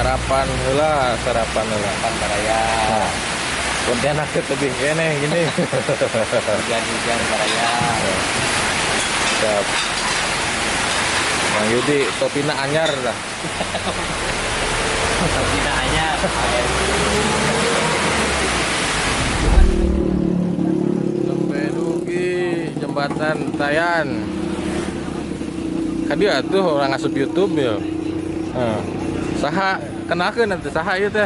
Sarapan heula, sarapan heula. Pan baraya. Nah, Pontianak teh tebih keneh gini. Hujan-hujan baraya. Siap. Mang Yudi topina anyar dah. Topina anyar. Sampai dugi jembatan Tayan. Kadieu tuh orang asup YouTube ya. Heeh. Saha kenakeun atuh saha ieu teh?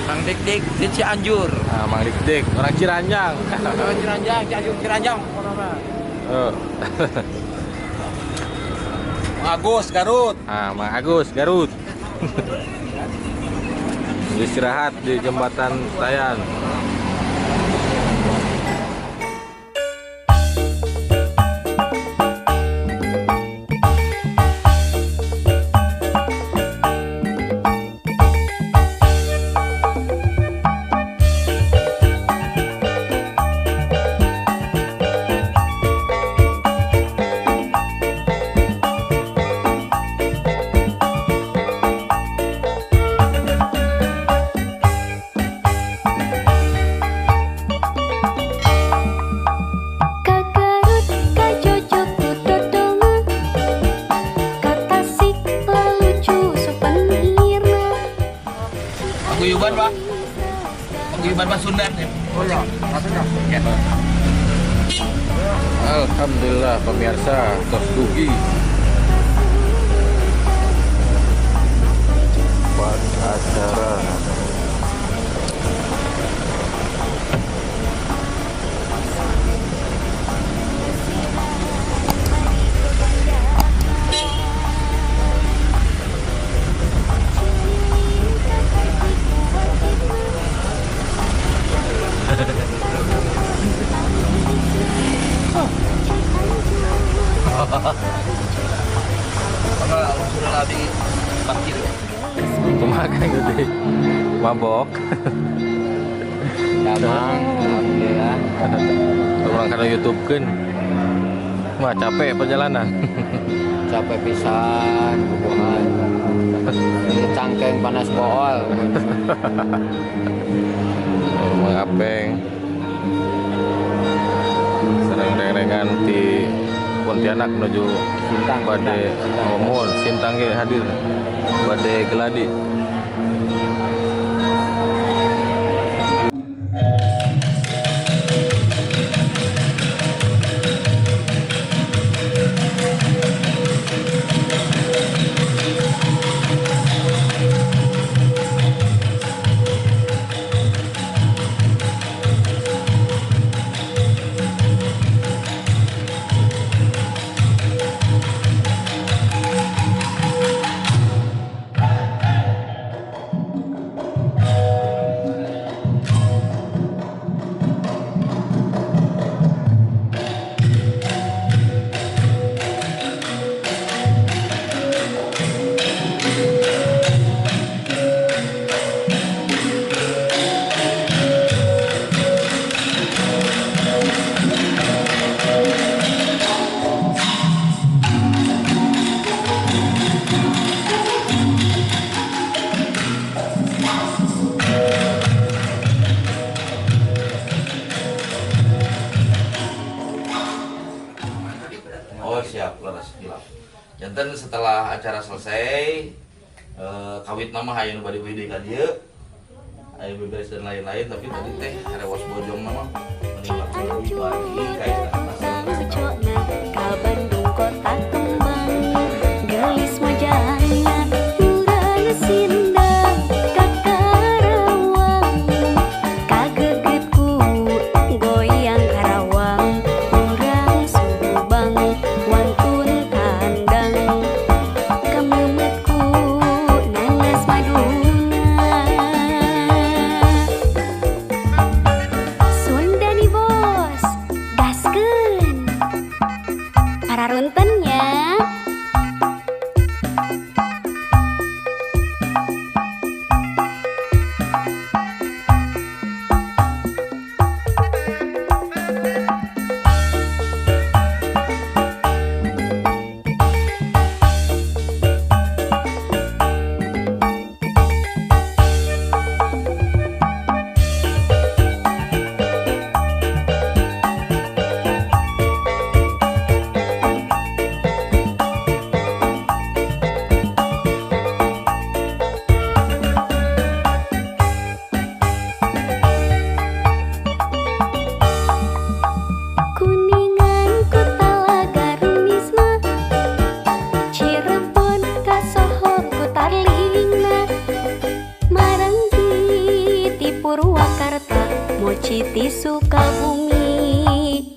Mang Dik Dik di Cianjur. Ah, Mang Dik Dik, orang Ciranjang. Orang Ciranjang, Cianjur Ciranjang. Oh. Mang Agus Garut. Ah, Mang Agus Garut. Istirahat di jembatan Tayan. Paguyuban Pak, paguyuban Pasundan ya. Oh ya, ya. Alhamdulillah pemirsa, tos dugi. Tempat acara. Kumaha Kang Yudi? Mabok. Damang, alhamdulillah. Urang kana YouTube-keun. Mah capek perjalanan. Capek pisan, bubuhan. Cangkeng panas bool. Mang Apeng. Sareng reng-rengan di Pontianak menuju Sintang, Bade Omon, Sintang ge hadir. Bade Geladi. Oh siap, leres hilap. Janten setelah acara selesai, kawit nama aya nu bade deui ka dieu. Aya beberes dan lain-lain, tapi tadi teh rewas bojong nama mending langsung bagi ka Bandung kota kembang, gelis wajahnya urang sindang ka Karawang, kagegetku goyang Karawang, urang Subang wantun tandang, kememetku nanas maduna. Sunda nih bos, gaskeun para runtennya. Kopi ti Sukabumi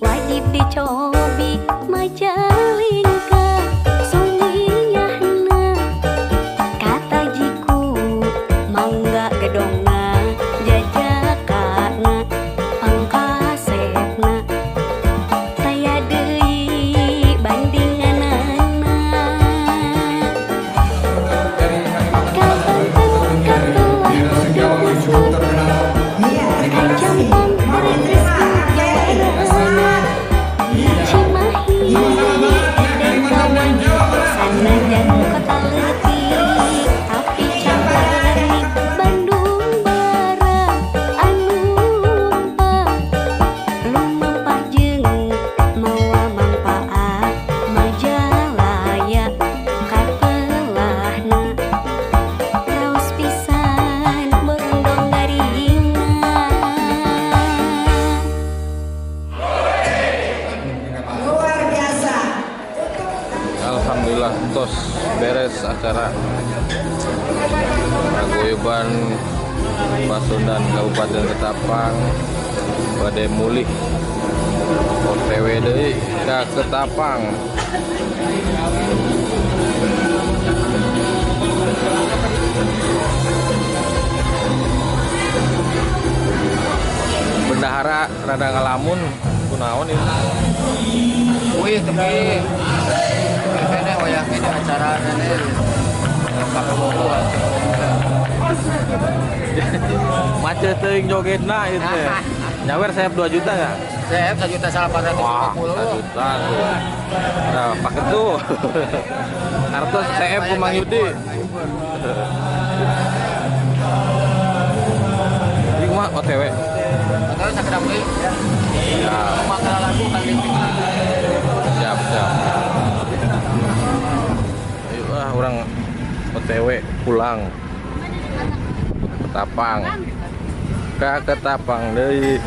wajib dicobi Majalengka sunyahna kata jiku mangga gedongna jajakana pangkasepna taya deui bandinganana ka Banten katelah kudu usut ka Jampang reres ku Cimahi dan kawan sanajan kota leutik tapi caperni Bandung Barat anu lumampah jeung mawa manfaat Majalaya katelahna raos pisan borondong garingna. Luar biasa. Alhamdulillah tos beres acara Paguyuban Pasundan Kabupaten Ketapang bade mulih OTW deui ka Ketapang. Bendahara rada ngalamun kunaon ieu? Wih, tapi kene wayah kene acara kene pakai buku. Macet teuing jogetna ieu teh. Nyawer sayap 2 juta enggak? Saya 1.850.000. Wah, 1 juta tuh. Nah, pakai tuh. Kartu CF ku Mang Yudi. Jadi kumaha OTW? Atau sakedap deui. Ya, Mangga lagu kan lipik. siap, siap. Ayo ah orang OTW pulang. Ketapang. Ka Ketapang deui.